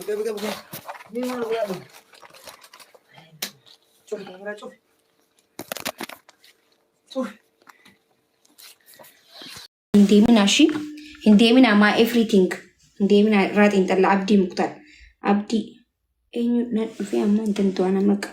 Qabi qabi qabi. Mee maal godhaa dhufu? Cufi kaameraa cufi. Cufi. Hin deeminaa ishii. Hin deeminaa maa everything. Hin deeminaa irraa xiinxalla Abdii Muktaar. Abdii eenyu na dhufee amma hin danda'u ana maqa.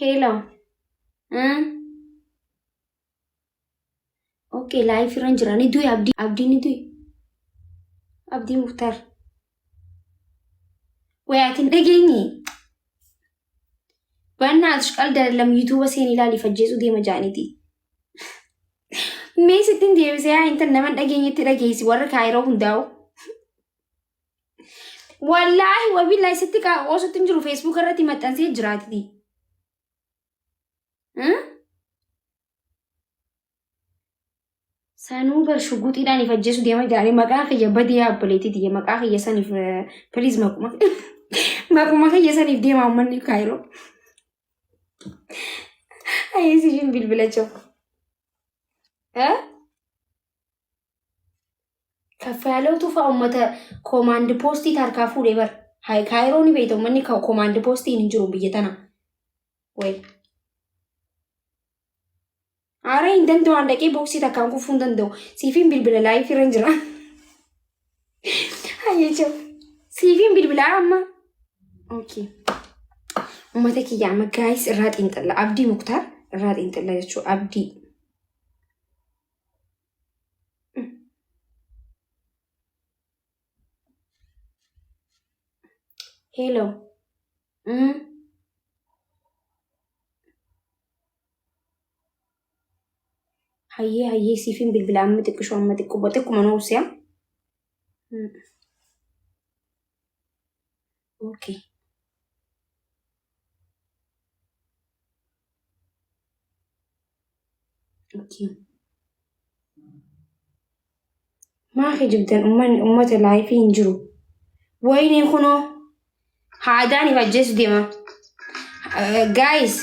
Hello. Okay, live irra hin jira. Ni du'e Abdii. Abdii ni du'e. Abdii Muktaar. Way ati hin dhageenye. Bannaatish qalda lam yuutuuba seen ilaali fajjeesuu deema jaaniiti. Mee sittin deebisee haa intal nama hin dhageenyetti dhageessi warra kaayiroo hundaa'u. Wallaahi wabillahi sitti qoosutti hin jiru feesbuuk irratti maxxansee jiraatiti. Sanuu bar shuguxiidhaan if ajjeesu deema jedhanii maqaa kiyya badii yaa obboleettii tiyya maqaa kiyya saniif please maquma maquma kiyya saniif deema uummanni kaayiroo. Ayyee ishiin bilbila jiru. Kaffalootu fa'a uummata koomaandi poostii harkaa fuudhee bar. Kaayiroo ni beekta uummanni koomaandi poostiin hin jiru biyya tana. Wayi. Aara hin danda'u an dhaqee boksii takkaan kufuu hin danda'u. Siifiin bilbila laayifii irra hin jira. Hayyee ciao. Siifiin bilbila amma. Okay. Uummata kiyya amma gaayis irraa xiinxalla. Abdii Muktaar irraa xiinxalla jechuudha. Abdii. Hello. Hayyee hayyee siifin bilbila amma xiqqishoo amma xiqquma xiqquma nu obsiya. Okay. Okay. Maa kijibdan ummanni ummata laayifii hin jiru. Wayinee kunoo haadaan if ajjeesu deema. Guys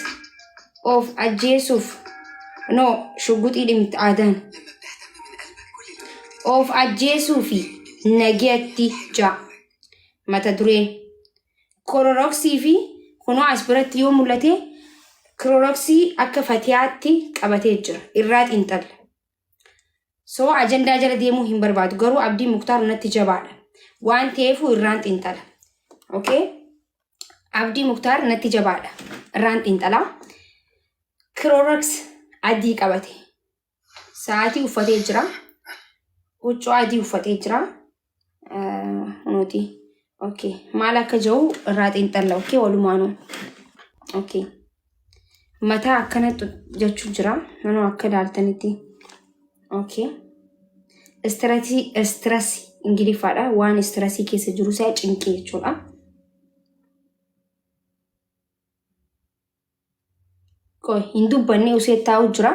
of ajjeesuuf no shugguxii dhimta aadaan. Of ajjeesuu fi nagayatti ja'a. Mata dureen kororoksii fi kunoo as biratti yoo mul'ate kiroroksii akka fatiyaatti qabatee jira. Irraa xiinxalla. So ajandaa jala deemuu hin barbaadu. Garuu Abdii Muktaar natti jabaadha. Waan ta'eefuu irraan xiinxala. Okay? Abdii Muktaar natti jabaadha. Irraan xiinxala. Kiroroks adii qabate. Sa'aatii uffatee jira. Huccuu adii uffatee jira. Kunuuti. Okay. Maal akka jiru irraa xiinxalla. Okay, walumaanuu. Okay. Mataa akkana jechuu jira. Nanoo akka ilaaltanitti. Okay. Istirasii istirasii Ingiliffaadha. Waan istirasii keessa jiru isaa cinqii jechuudha. Qoy hin dubbanne usee taa'u jira.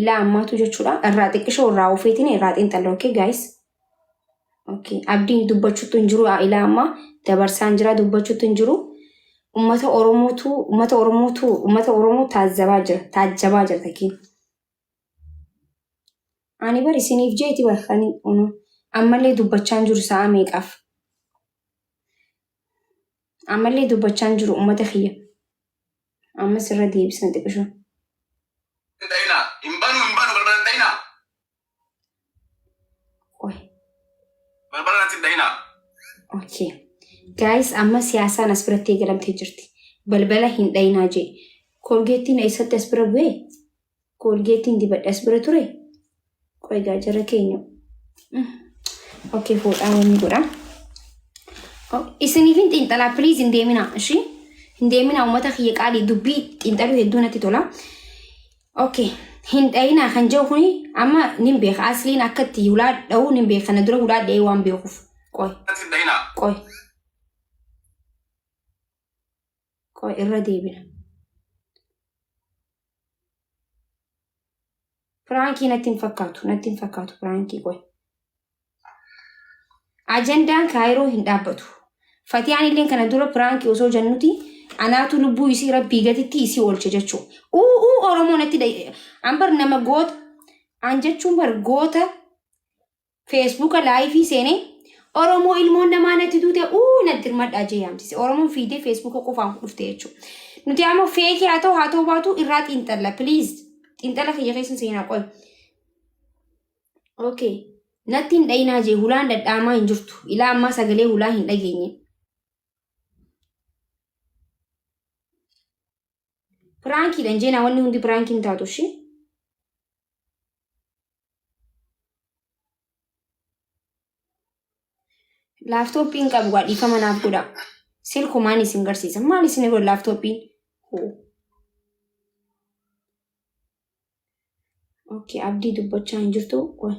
Ilaa ammaatu jechuudha. Irraa xiqqishoo irraa ofeetiin irraa xiinxalla. Okay guys. Okay. Abdiin dubbachuutu hin jiru. Ilaa ammaa dabarsaan jira dubbachuutu hin jiru. Uummata Oromootu uummata Oromootu uummata Oromoo taazzabaa jira. Taajjabaa jira takiin. Ani bar isiniif jeeti bar kan ammallee dubbachaa hin jiru sa'a meeqaaf. Ammallee dubbachaa hin jiru uummata kiyya. Ammas irra deebisna xiqisho. Hin dhayinaa. Hin banu hin banu balbala hin dhayinaa. Qoy. Balbala natti hin dhayinaa. Okay. Guys, amma siyaasaan as biratti eegalamtee jirti. Balbala hin dhayinaa jee. Koolgeettiin eessatti as bira bu'ee? Koolgeettiin dibadhe as bira ture? Qoy gaa jara keenya. Okay, fuudhaa wanni godha. Isiniif hin xiinxalaa please hin deeminaa ishii. Hin deeminaa uummata kiyya qaalii dubbii xiinxaluu hedduu natti tola. Okay. Hin dhayinaa kan jedhu kuni amma nin beeka. Asliin akka itti hulaa dha'u nin beeka. Kana dura hulaa dha'ee waan beekuuf. Qoy. Natti hin dhayinaa. Qoy. Qoy irra deebina. Piraankii natti hin fakkaatu. Natti hin fakkaatu piraankii qoy. Ajandaan kaayiroo hin dhaabbatu. Fatiyaan illee kana dura piraankii osoo jennuti anaatu lubbuu isii rabbii gaditti isii oolche jechuu. Uu uu Oromoo natti dhaye. An bar nama goota. An jechuun bar goota. Feesbuuka live seenee Oromoo ilmoon namaa natti duute uu natti dirmadhaa jee yaamsise. Oromoon fiidee Feesbuuka qofaan dhufte jechuudha. Nuti ammoo fake haa ta'u baatu irraa xiinxalla, please. Xiinxala kiyya keessa seenaa qoy. Okay. Natti hin dhayinaa jee, hulaan dhadhaamaa hin jirtu. Ilaa ammaa sagalee hulaa hin dhageenye. Prankiidhaan jeenaa, wanni hundi prankii hin taatu ishee. Laptopiin qabu waa, dhiifama naaf godha. Silkumaan isin garsiisa. Maal isin godha laptopiin? Hoo. Okay, Abdii dubbachaa hin jirtu. Qoy.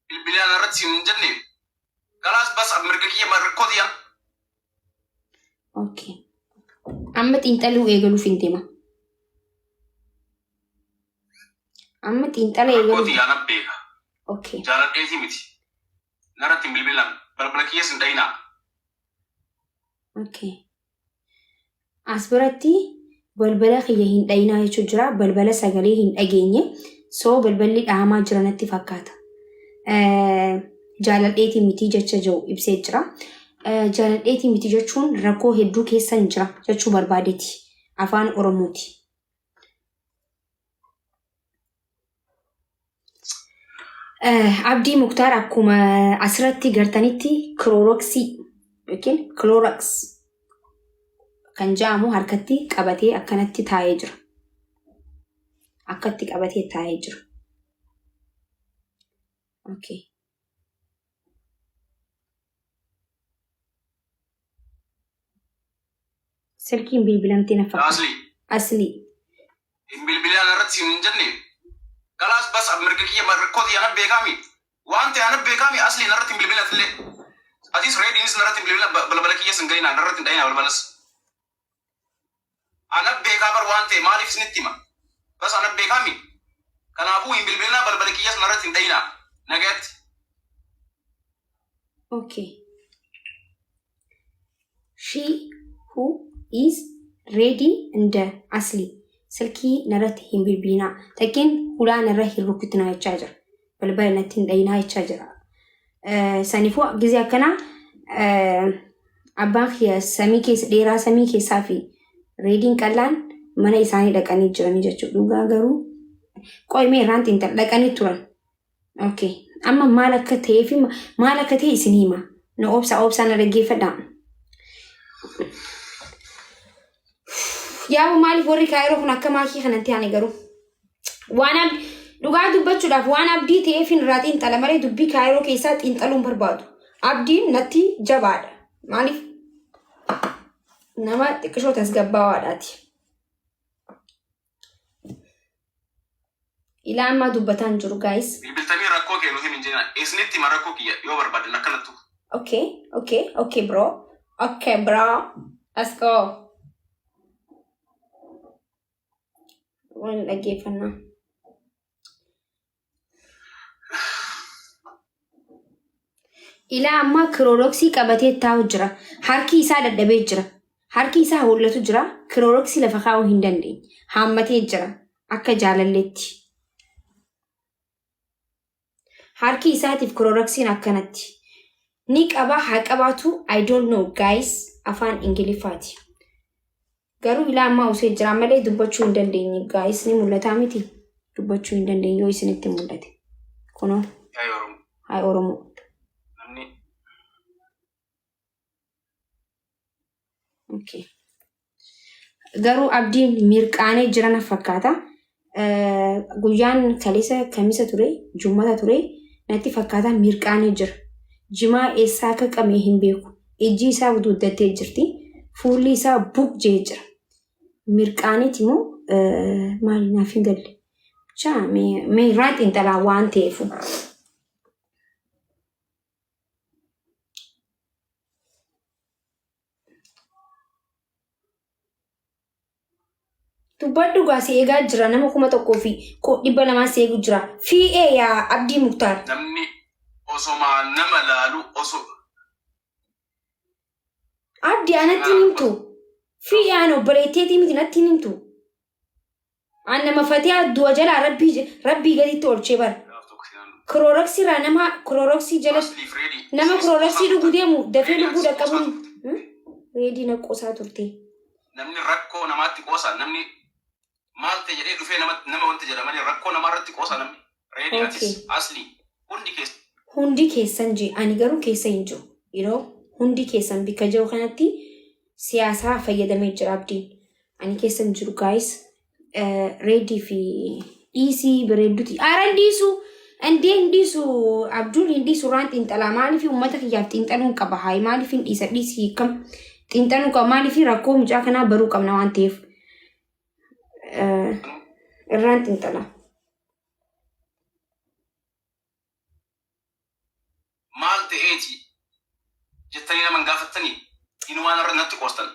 Bilbilaan irratti siin hin jenne. Kalaas bas, mirga kiyya, rakkoo tiyya. Okay. Amma xiinxaluu eegaluuf hin deema. Amma xiinxala Rakkoo eegaluuf. tiyya ana beeka. Okay. Jaaladheetii miti. Narratti hin bilbilan. Balbala kiyyas hin dhayinaa. Okay. As biratti balbala kiyya hin dhayinaa jechuun jira. Balbala sagalee hin dhageenye. So balballi dhahamaa jira natti fakkaata. Jaaladheetii miti jecha jiru ibsee jira. Jaaladheetii miti jechuun rakkoo hedduu keessa hin jira jechuu barbaadeeti. Afaan Oromooti. Abdii Muktaar akkuma asirratti gartanitti Cloroxii yookiin Clorox kan jedhamu harkatti qabatee akkanatti taa'ee jira. Akkatti qabatee taa'ee jira. Okay. Silkiin bilbilamtee na fakkaata. Asli. Asli. Hin bilbilaan irratti siin hin jenne. Kalaas bas, mirga kiyya, rakkoo tiyya ana beekaami. Waan ta'e ana beekaami, asli narratti hin bilbilan illee. Atis reediinis narratti hin bilbilan, balbala kiyyas hin gahina, narratti hin dhahina balbalas. Ana beekaa bar, waan ta'e maaliif isinitti hima? Bas, ana beekaami. Kanaafuu hin bilbilinaa, balbala kiyyas narratti hin dhahina. Nagayatti. Okay. She who is ready and asli silkii narratti hin bilbilinaa. Takkiin hulaa narra hin rukutinaa jechaa jira. Balbala natti hin dhayinaa jechaa jira. Saniifuu gizee akkanaa abbaan kiyya samii keessa dheeraa samii keessaa fi reediin qallaan mana isaanii dhaqanii jiranii jechuudha. Dhugaa garuu qo'imee irraan xiinxala dhaqanii turan. Okay. Amma maal akka ta'ee fi maal akka ta'e isin hima. Na obsa, obsaa na dhaggeeffadhaa. Yaa, maaliif warri kaayiroo kun akka maakii kanatti aane garuu? Waan dhugaa dubbachuudhaaf waan abdii ta'eef irraa xiinxala malee dubbii kaayiroo keessaa xiinxaluun barbaadu. Abdiin natti jabaadha. Maaliif? Nama xiqqishoo tasgabbaawaadhaati. Ilaa ammaa dubbataan jiru, guys. Bilbiltanii rakkoo kee nuti hin jenna. Isinitti hima rakkoo kiyya yoo barbaadan akkanattu. Okay, bro. Okay, bro. Let's go. Waan dhaggeeffannaa. Ilaa ammaa Cloroxii qabatee taa'u jira. Harki isaa dadhabee jira. Harki isaa hollatu jira. Cloroxii lafa kaa'uu hin dandeenye. Haammatee jira. Akka jaalalleetti. Harki isaatiif Cloroxiin akkanatti. Ni qaba haa qabaatu, I don't know, guys, afaan Ingiliffaati. Garuu ilaa ammaa osoo jira malee dubbachuu hin dandeenye, guys, ni mul'ataa miti. Dubbachuu hin dandeenye yoo isinitti mul'ate. Kunoo. Yaa Oromoo. Haa Oromoo. Namni Okay. Garuu abdiin mirqaanee jira na fakkaata. Guyyaan kaleessa kamisa ture, jummata ture natti fakkaata, mirqaanee jira. Jimaa eessaa akka qabne hin beeku. Ijji isaa guddattee jirti. Fuulli isaa buqqjee jira. Mirqaaneeti moo maali, naaf hin galle. Chaa mee irraa xiinxalaa waan ta'eefu. Dubbadhu gaa, si eegaa jira, nama 1200 si eegu jira. Fii'ee yaa Abdii Muktaar. Namni osoma nama laalu osoo Abdii, anatti hin himtu. Fii'ee, ani obboleetteetii miti, natti hin himtu. An nama Fatiyaa du'a jalaa rabbii rabbii gaditti oolchee bara. Gaaf tokko seenaan dhufu. Kirooroksii irraa nama kirooroksii jala Asliif reedii. nama Isinis kirooroksii qoosaa dhuguu turtan. deemu dafee Reedii lubbuu atis qoosaa dhaqqabuun. turte. Reedii na qoosaa turte. Namni rakkoo namaatti qoosa. Namni maal ta'e jedhee dhufee nama nama wanta jedha malee rakkoo namaa irratti qoosa namni. Reedii Okay. atis asli hundi keessa. Hundi keessan jee ani garuu keessa hin jiru. Yeroo hundi keessan bikka jiru kanatti siyaasaa fayyadamee jira abdiin. Ani keessa hin jiru guys. Reedii fi dhiisii bareedduti. Aara hin dhiisu. Indee hin dhiisu Abdul hin dhiisu irraan xiinxalaa maaliif uummata kiyyaaf xiinxaluun qaba haayi maaliif hin dhiisa dhiisii kam xiinxaluu qaba maaliif rakkoo mucaa kanaa baruu qabna waan ta'eef irraan xiinxalaa. Maal ta'eeti jettanii nama hin gaafattanii inumaan irra natti qoostan.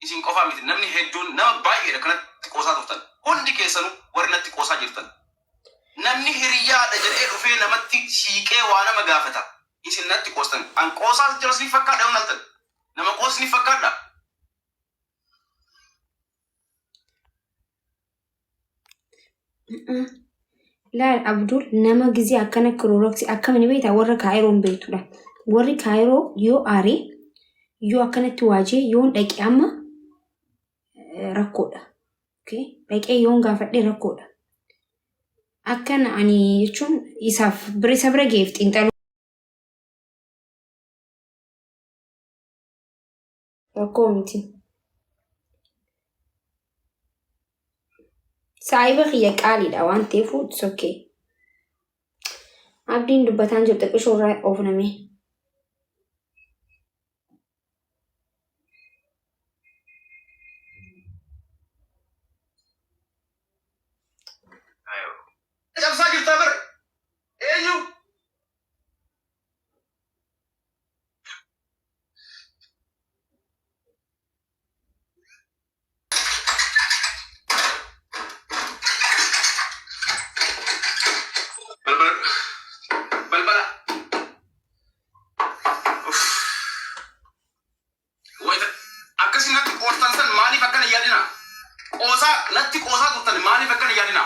Isin qofaa miti namni hedduun nama baay'eedha kanatti qoosaa turtan. Hundi keessanuu warri natti qoosaa jirtan. Namni hiriyyaadha jedhee dhufee namatti siiqee waa nama gaafata. Isin natti qoostan. An qoosaas jira isiniif fakkaadha yoon naltan. Nama qoosa isiniif fakkaadha. Laal Abdul nama gizee akkana kirooroksi akkami ni beektaa warra kaayiroo hin beektudha. Warri kaayiroo yoo aare yoo akkanatti waajee yoon dhaqe amma rakkoodha. Okay? Dhaqee yoon gaafadhe rakkoodha. Akkana ani jechuun isaaf bira isa bira geef xiinxaluu rakkoo miti. Saahiba kiyya qaaliidha waan ta'eef it's okay. Abdiin dubbataan jiru xiqqishoo irraa oofname. Cabsaa jirtaa bar. Eenyu? Balbala. Balbala. Uff. Wayita akkasii natti qoostan san maaliif akkana yaadina? Qoosaa natti qoosaa turtan maaliif akkana yaadina?